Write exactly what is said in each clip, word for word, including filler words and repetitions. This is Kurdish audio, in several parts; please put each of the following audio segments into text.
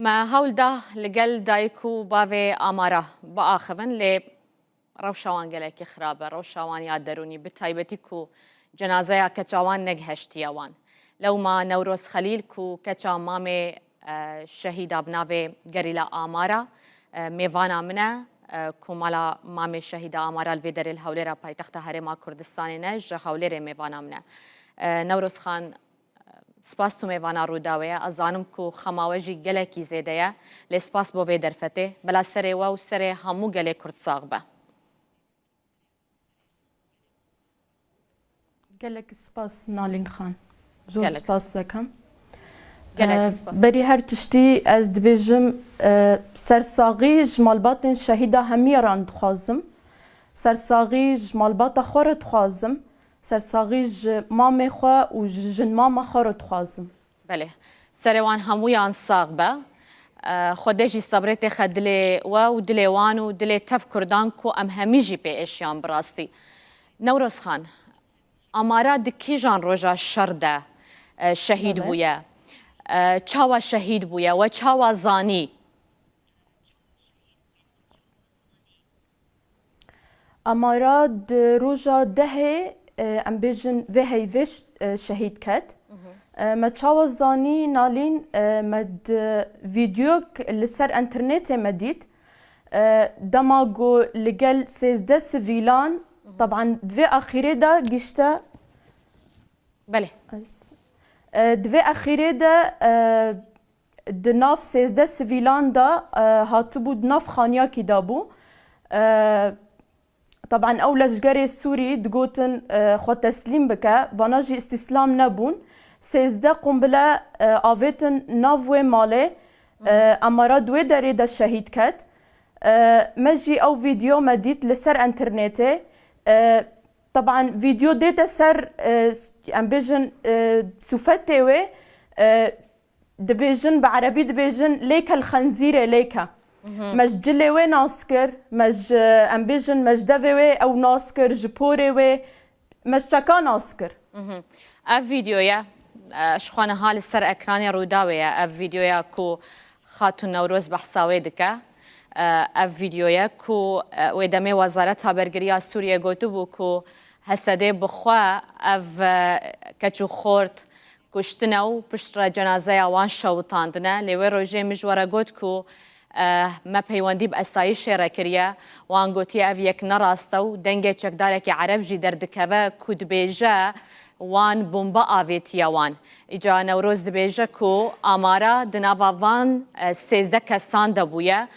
Me hewl da li gel dayik û bavê Amara biaxivin, lê rewşa wan gelekî xirab e, rewşa wan ya derûnî, bi taybetî ku cenazeya keça wan negihiştiye wan. Lewma Newroz Xelîl ku keça mamê, e, şehîda bi navê Gerîla Amara, e, mêvana min e, e, ku mala mamê şehîda Amara li vê derê li Hewlêra paytexta Herêma Kurdistanê ne, ji Hewlêrê mêvana min e. E, Newroz Xan, Spas tu mêvana Rûdawê ye. Ez zanim ku xema we jî gelekî zêde ye. Lê spas bo vê derfetê. Bila serê we û serê hemû gelê Kurd sax be. Gelek spas Nalîn Xan. Zor Gelek spas spas. Dekem. Gelek Ee, spas. Berî her tiştî ez dibêjim, e, sersaxî ji malbatên şehîda hemiyaran dixwazim. Sersaxî ji malbata xwe re dixwazim. Sersaxî ji mamê xwe û ji jinmama xwe re dixwazim. Belê. Serê wan hemûyan sax be. E, Xwedê jî sebrê têxe dilê we û dilê wan û dilê tev Kurdan ku em hemî jî pê êşiyan bi rastî. Newroz Xan, Amara di kîjan roja şer de, e, şehîd Belê. Bûye? E, çawa şehîd bûye? We çawa zanî? Amara di roja dehê, e, em bêjin vê heyvê ş-, e, şehîd ket. E, me çawa zanî Nalîn, e, me di vîdeoyek li ser înternetê me dît. E, dema ku li gel sêzdeh sivîlan, teban di vê axîrê de gişte. Belê. Ez, e, di vê axîrê de, e, di nav sêzdeh sivîlan de, e, hatibû di nav xaniyakî de bû. E, Teban ew leşgerê Sûrî digotin, e, xwe teslîm bike, vana jî îstîslam nebûn. Sêzdeh qumbile, e, avêtin nav wê malê, e, Amara di wê derê de şehîd ket. E, me jî ew vîdeo me dît li ser înternetê. E, teban vîdeo dête ser, e, em bêjin, e, sûfetê wê, e, Dibêjin, bi erebî dibêjin lêke li xenzîrê lêke. Me ji cilê wê nas kir, me ji, em bêjin, me ji devê wê ew nas kir, ji porê wê, me ji çeka nas kir. Ev vîdeoya, e, ji xwe niha li ser ekranê Rûdawê ye. Ev vîdeoya ku Xatûn Newroz behsa wê dike. E, ev vîdeoya ku, e, wê demê Wezareta Bergiriya Sûriyê gotibû ku H S D bi xwe ev, e, keç û xort kuştine û piştre cenazeya wan şewitandine. Lê wê rojê min ji we re got ku, eh, me peywendî bi esayîşê re kiriye. Wan gotiye ev yek ne rast e û dengê çekdarekî ereb jî derdikeve ku dibêje wan bombe avêtiye wan. Îca Newroz dibêje ku amara di nava van, eh, sêzdeh kesan de bûye.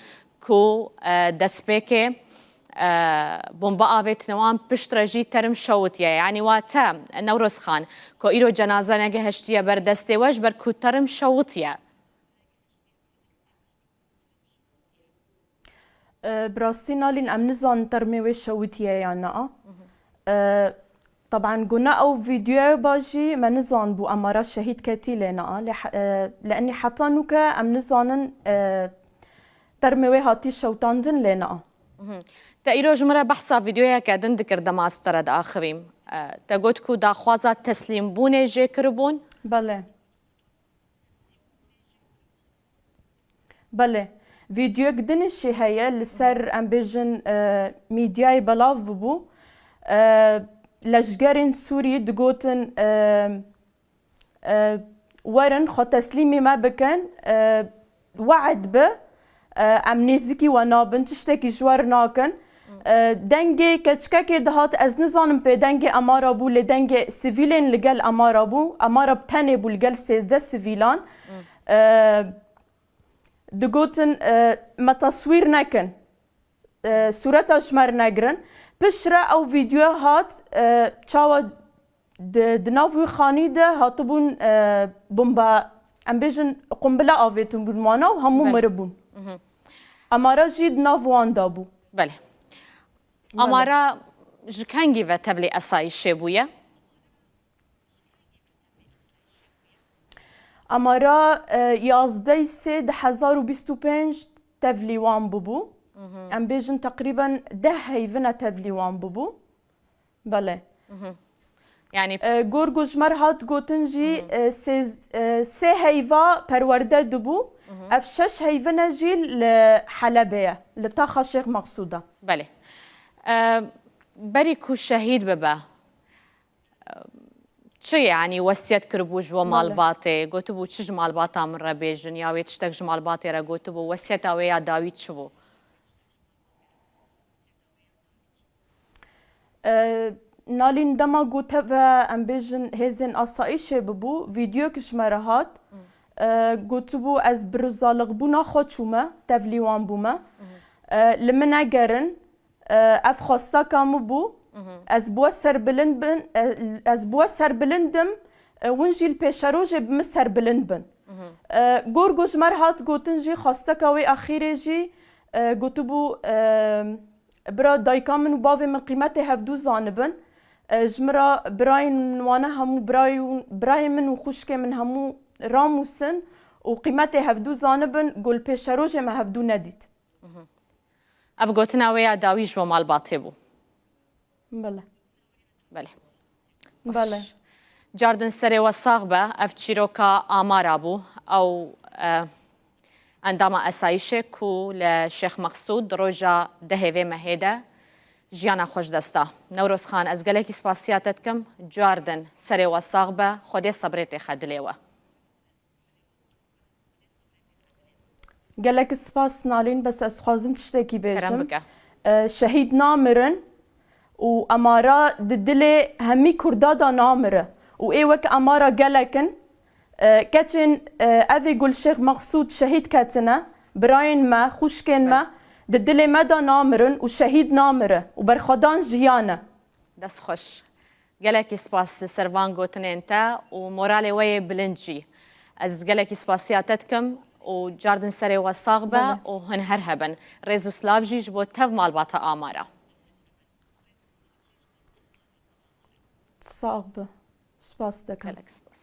Ku, e, destpêkê, e, bombe avêtine wan piştre jî term şewitiye. Yanî wate, Newroz Xan, ku îro cenaze negihiştiye ber destê we ji ber ku term şewitiye. E, bi rastî Nalîn em nizanin termê wê şewitiye yan na. E, Teban guna ew vîdeoya ba jî me nizanbû Amara şehîd ketî lê na. Lê he-, e, li enî heta nûke em nizanin, e, termê wê hatî şewtandin lê na. Mhm. Te îro ji min re behsa vîdeoyeke din dikir dema ez bi te re diaxivîm. E, te got ku daxwaza teslîmbûnê jê kiribûn? Belê. Belê. Vîdeoyek din jî heye li ser, em bêjin, e, mîdyayê belav bûbû. E, leşgerên Sûrî digotin, e, e, werin xwe teslîmî me bikin, e, we'd bi, e, em nêzikî we nabin, tiştekî ji we re nakin. E, dengê keçikekê dihat, ez nizanim pê dengê Amara bû, lê dengê sivîlên li gel Amara bû. Amara bi tenê bû li gel sêzdeh sivîlan. E, digotin, e, me teswîr nekin. E, sûreta ji me re negirin. Piştre ew vîdeoya hat, e, çawa di, di nav wî xanî de hatibûn, e, bomba, em bêjin qumbile avêtin bûn wana û hemû Belê. Miribûn. Mhm. Amara jî di nav wan de bû. Belê. Belê. Amara ji kengî ve tevlî esayîşê bûye? Amara, e, yazdeh sê du hezar û bîst û pênc tevlî wan bûbû. Mhm. Em bêjin teqrîben deh heyvine tevlî wan bûbû. Belê. Mhm. Yanî E, gor ku ji me re hat gotin jî, e, sêz-, e, sê heyva perwerde dibû. Ev şeş heyvine jî li Helebê ye, li taxa Şêx Meqsûd e. Belê. E, berî ku şehîd bibe, e, çi, yanî, wesiyet kiribû ji bo Belê. malbatê? Gotibû, çi ji malbata min re bêjin, ya wê tiştek ji malbatê re gotibû? Wesiyeta wê ya dawî çi bû? E, Nalîn, dema gote ve, em bêjin, hêzên asayîşê bibû, vîdeoyek ji me re hat. E, gotibû, ez bi rizaliqbûna xwe çûme, tevlî wan bûme. E, li min negerin, e, ev xwesteka min bû. Ez bi we serbilind bin, e, ez bi we serbilind im, e, hûn jî li pêşerojê bi min serbilind bin. E, gor ku ji me re hat gotin jî, xwesteka wê axîrê jî, e, gotibû, e, Bira dayika min û bavê min qîmetê hevdû zanibin. E, ji min re birayên min wane hemû birayê û, birayên min û xwişkê min hemû ramûsin û qîmetê hevdû zanibin, ku li pêşerojê me hevdû nedît. Ev gotina wê ya dawî ji bo malbatê bû. Belê. Belê. Belê. Baş. Cardin serê we sax be. Ev çîroka Amara bû. Ew, e, endama esayîşê ku li Şêx Meqsûd roja dehê vê mehê de jiyana xwe ji dest da. Newroz Xan, ez gelekî spasiya te dikim. Cardin serê we sax be. Xwedê sebrê têxe dilê we. Gelek spas Nalîn, bes ez dixwazim tiştekî bêjim. Kerem bike. E, şehîd namirin û Amara di dilê hemî Kurda de namire. Û ê wek Amara gelek in. E, keçên, e, evê Gulşêx Meqsûd şehîd ketine, birayên me, xwişkên me, di dilê me de namirin û şehîd namire û berxwedan jiyan e. Dest xweş. Gelekî spas li ser van gotinên te û moralê we yê bilind jî. Ez gelekî spasiya te dikim û cardin serê we sax be Belê. û hûn her hebin. Rêz û silav jî ji bo tev malbata Amara. Sax be. Spas dikim. Gelek spas.